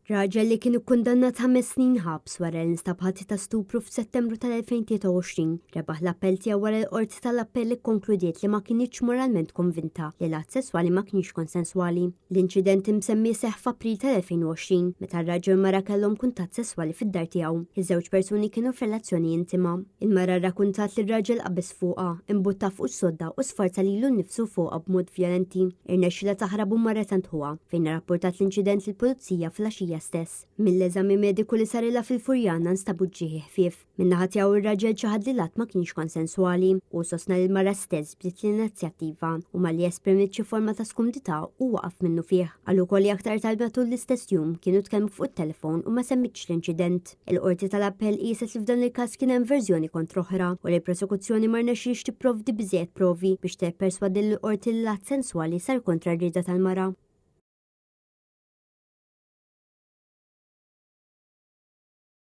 Raġel li kien ikkundannat ħames snin ħabs wara li nstab ħati ta' stupru f'Settembru tal-2023, rebaħ l-appell tiegħu wara l-Qorti tal-Appell ikkonkludiet li ma kinitx moralment konvinta li l-att sesswali ma kienx konsenswali. L-inċident imsemmi seħħ f'April tal-2020, meta r-raġel u mara kellhom kuntatt sesswali fid-dar tiegħu. Iż-żewġ persuni kienu f'relazzjoni intima. Il-mara rrakkuntat li r-raġel qabeż fuqha, imbutta fuq is-sodda u sforza lilu nnifsu fuqha b'mod vjolenti. Irnexxilha taħrab u marret għand ħuha, fejn irrapportat l-inċident lill-pulizija filgħaxija stess. Mill-eżami mediku li sarilha fil-Furjana nstabu ġrieħi ħfief. Min-naħa tiegħu r-raġel ċaħad li l-att ma kienx konsenswali. Hu sostna li l-mara stess bdiet l-inizjattiva u malli esprimiet xi forma ta' skumdità hu waqaf minnufih. Qal ukoll li aktar tard matul l-istess jum kienu tkellmu fuq it-telefon u ma semmitx l-inċident. Il-Qorti tal-Appell qieset li f'dan il-każ kien hemm verżjoni kontra oħra u li l-prosekuzzjoni ma rnexxilhiex tipprovdi biżżejjed provi biex tipperswadi lill-Qorti li l-att senswali sar kontra r-rieda tal-mara.